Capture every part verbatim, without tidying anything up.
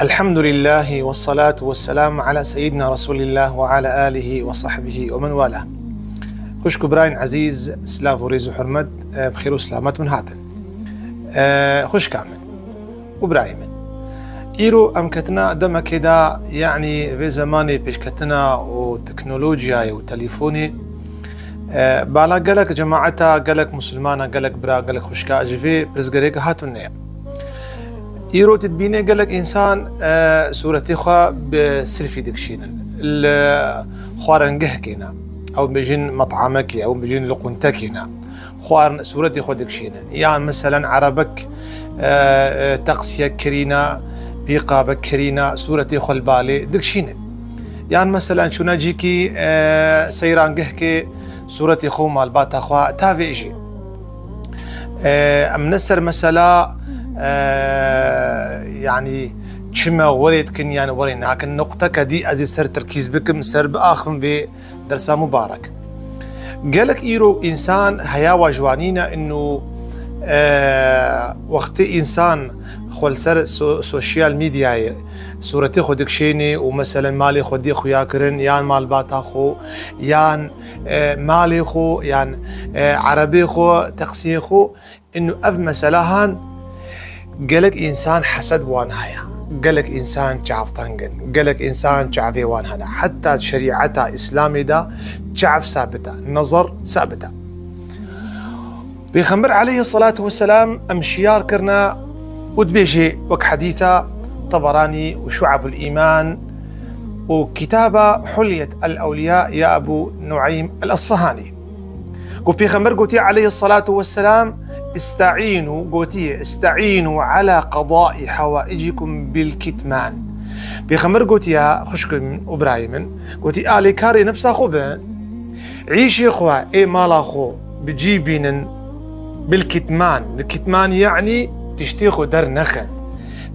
Elhamdülillah ve salatu ve selamu ala seyyidina Resulillah ve ala alihi ve sahbihi ve men wala. Xwişk û birayên ezîz, silav û rêz û hurmet, e, bi xêr û selamet min hatin. E, xwişka min û birayê min. Îro em ketina demekê de, yanî vê zemanê pêşketina û teknolojiyayê û telîfonê, e, bala gelek cemaeta, gelek musulmana, gelek bira, gelek xwişka ji vê pirsgirêk hatûn ne. Îro tu dibînê gelek însan, e, sûretê xwe bi silfî dikişînin. Li xwarengehekê ne, ew bêjin met'amekê, ew bêjin li quntekê ne. Xwarin sûretê xwe dikişînin. Yan meselen erebek, e, e, teqsiyek kirîne, pîqabek kirîne, sûretê xwe li balê dikişînin. Yan meselen çûne cîkî, e, seyrangehkê sûretê xwe û malbata xwe tavêjê. E, em ne ser mesela, e, yanî çime werê dikin yan werê nakin. Nuqteke dî ez ê ser terkîz bikim, ser biaxivim vê dersa mubarek. Gelek îro însan heya wa ji wanî ne û, e, wextê însan xwe li ser so-, sosyal medyayê sûretê xwe dikişênê û meselen malê xwe dê xuya kirin yan malbata xwe yan, e, malê xwe yan, e, erebê xwe, teqsiyê xwe, Inu ev mesela han gelek însan hesed wan haya. Gelek însan çavteng in. Gelek însan çavê wan hene. Heta şerîeta Îslamê de çav sabit e. Nazar sabit e. Pêxember aleyhissalatu vesselam em şiyar kirine û dibêje wek hedîsa Taberanî û Şu'abul Îman û kitaba Hulyet el Ewliya ya Ebu Nueym el Esfahanî. Ku Pêxember gotiye aleyhissalatu vesselam, "İste'inu", gotiye, "İste'inu ala qada'i hawaicikum bil kitman." Pêxember gotiye, xwişkê min û birayê min, gotiye, "Alîkarê nefsa xwe bin, îşê xwe, ê mala xwe bi cî bînin bil kitman." Bil kitman yanî tiştê xwe dernexin,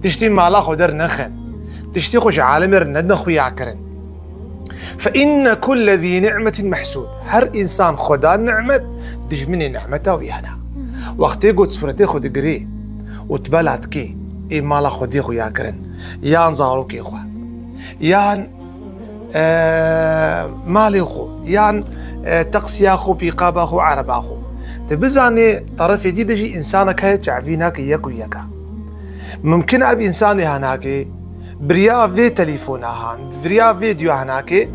tiştê mala xwe dernexin, tiştê xwe ji alemê re nedin xuya kirin. Fe inne kulle zî ni'metin mehsûd. Her însan xwedan ni'met, dijminê ni'meta wî hene. Wextê ku sûretê xwe digirê û tu bela dikê, ê mala xwediyê xwe ya kirin, yan zarokê xwe, yan, e, malê xwe, yan, e, teqsiya xwe, pîqaba xwe, ereba xwe. Tu bizanê terefê dî de jî însanek heye çavî nake yek û yeka. Mimkin e ev însanê hanakê, biriya vê telîfona han, biriya vê diya hanakê,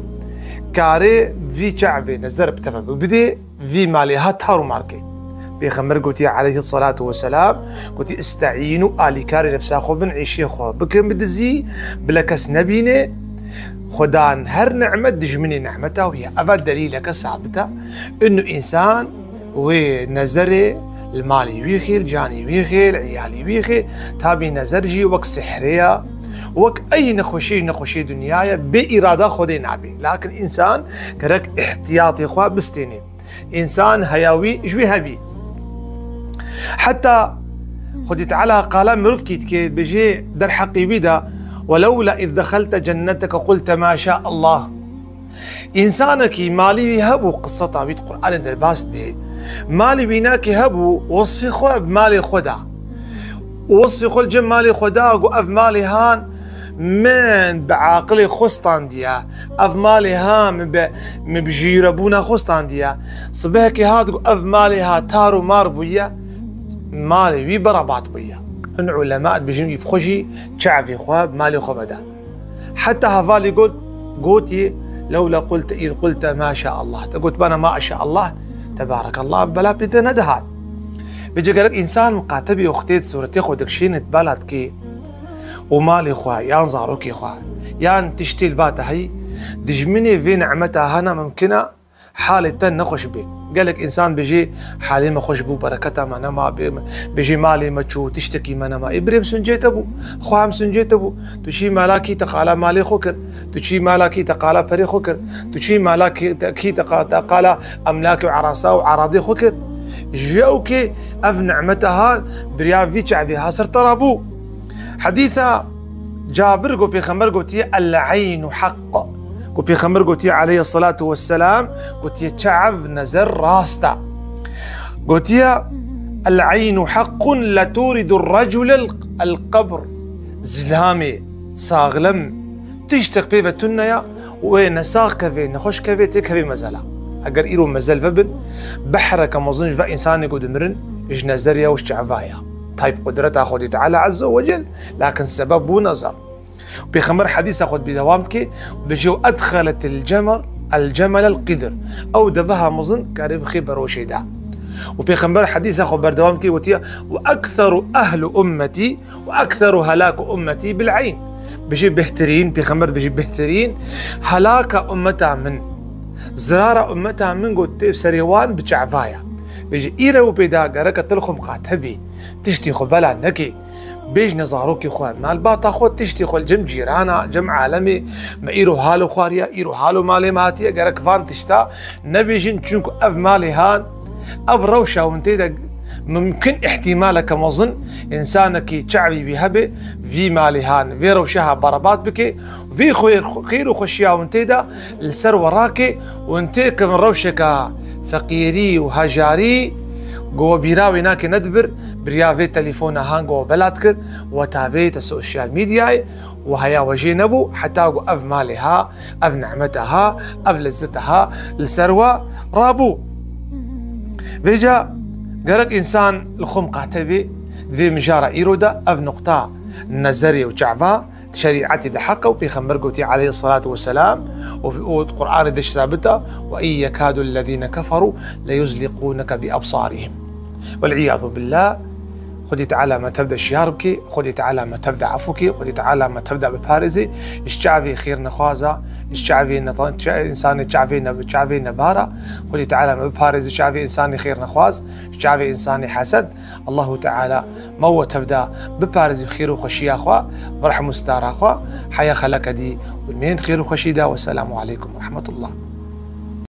karê vî çavê nezer bi teve bidê, vî malê ha tar û mar kê. Pêxember gotiye aleyhissalatu vesselam, gotiye, "İste'inu", alîkarê nefsa xwe bin, îşê xwe bikin bi dizî, bila kes nebîne. Xwedan her ni'met dijminê ni'meta wî ye. Eva delîleke sabit e. Inu însan wê nezerê li malê wî xê, li canê wî xê, li iyalê wî xê, tabî nezer jî wek sihrê ye, wek ey nexweşî, nexweşî dinya ye, bê îrada Xwedê nabê. Lakin însan gerek ihtiyatê xwe bistênê. Însan heya wî ji wî hebî. Heta Xwedê Teala qala mirov kî dike, dibêje derheqê wî de, "Welewla iz dexelte cenneteke qulte ma şa Allah." Însanekî malî wî hebû, qiseta wî di Qur'anê derbas dibe. Malî wînakî hebû, wesfê xwe bi malê xwe da. Û wesfê xwe li cem malê xwe da, got, "Ev malê han min bi aqilê xwe standiye. Ev malê ha min bi, min bi jîrebûna xwe standiye." Sibehekê hat, got, "Ev malê ha tar û mar bûye." Malê wî berabat bûye. Hin ulema dibêjin, wî bi xwe jî çavê xwe bi malê xwe veda. Heta hevalî got, gotî, "Lewla qulte, îz qulte ma şa Allah." Te gotbana ma şa Allah, tebarekallah, bela pê te nedihat. Vêce gerek însan miqate bî, wextê sûretê xwe dikişînit bela dikê û malê xwe, yan zarokê xwe, yan tiştê li ba te heyî, dijminê vê nimeta hana mimkin e, halê te nexweş bê. Gelek însan bêjê, "Halê me xweş bû, bereketa me nema, bê me-, bêjê malê me çû, tiştekî me nema." Ê birê, em sincê te bû, xwe em sincê te bû. Tu çî mala kî te qala malê xwe kir, tu çî mala kî te qala perê xwe kir, tu çî mala kî te, kî te qa-, te qala emlakê û erasa û eradê xwe kir. Ji vê ewkê ev nimeta ha, biriya vî çavê ha ser te ra bû. Hedîsa Cabir got, Pêxember gotiye, "El eynu haqq." Got, Pêxember gotiye, aleyhissalatu vesselam, gotiye, "Çav, nezer rast e." Gotiye, "El eynu haqqun leturidu recule el qebr." Zilamê Saxlem tiştek pê ve tune ya û ê nesax kevê, nexweş kevê, têkevê mezela. Eger îro mezel vebin, behreke mezin ji ve însanê ku dimirin, ji nezeriya û ji çava ya. Tayb qudreta Xwedê Teala Azze ve Cel, lakin sebeb bû nezer. Pêxember hedîsa xwe bi dewam dike, dibêje, "Edxeletil cemer, el cemel el qidr." Ew deveha mezin karê bixê beroşê de. Û Pêxember hedîsa xwe berdewam dike, gotiye, "Ve ekseru ehlu ummetî, ve ekseru helaku ummetî bil eyn." Bêje bêhtirîn, Pêxember dibêje bêhtirîn helaka ummeta min, zirara ummeta min got tê serê wan bi çava ya. Bêje îre û pêda gereke til xwe miqate bî, tiştî xwe bela nekê. Bêjne zarokê xwe, malbata xwe, tiştê xwe li cem cîrana, cem alemê, me îro halo xwariya, îro halo malê me hatiye, gerek van tişta nebêjin, çunku ev malê han, ev rewşa hûn tê de mumkin îhtîmaleke mezin, însanekî çavî wî hebe, vî malê han, vê rewşeha berebat bike, vî xwêr, xêr û xweşiya hûn tê de li ser we rake, hûn têkevin rewşeka feqîrî û hejarî, ku we bîra wê nake nedibir, biriya vê telefona han ku we bela dikir, weta vê te sosyal medyayê, we heya we jê nebû, heta ku ev malê ha, ev nimeta ha, ev lezzeta ha, li ser we rabû. Vêca gerek însan li xwe miqate bê, di vê mijara îro de ev nuqta nezerê û çava, şerîetê de heq e û Pêxember gotî aleyhisselatu vesselam û, û Qur'anê de jî sabit e, "Ve in yekadu ellezîne keferû leyuzliqûneke bi ebsarihim." Wel'iyadu billah. Xwedî Teala me tev de şiyar bike, Xwedî Teala me tev de efû ke, Xwedî Teala me tev de biparêze, ji çavê xêrnexwaza, ji çavê netan-, ça-, însanê çavê ne-, çavê nebara, Xwedî Teala me biparêze çavê însanê xêrnexwaz, ji çavê însanê hesed. Allahu Teala me we tev de biparêzî bi xêr û xweşiya xwe, bi rehm û stara xwe, heya xeleke dî û mênd xêr û xweşî de. Wesselamu aleykum ve rahmetullah.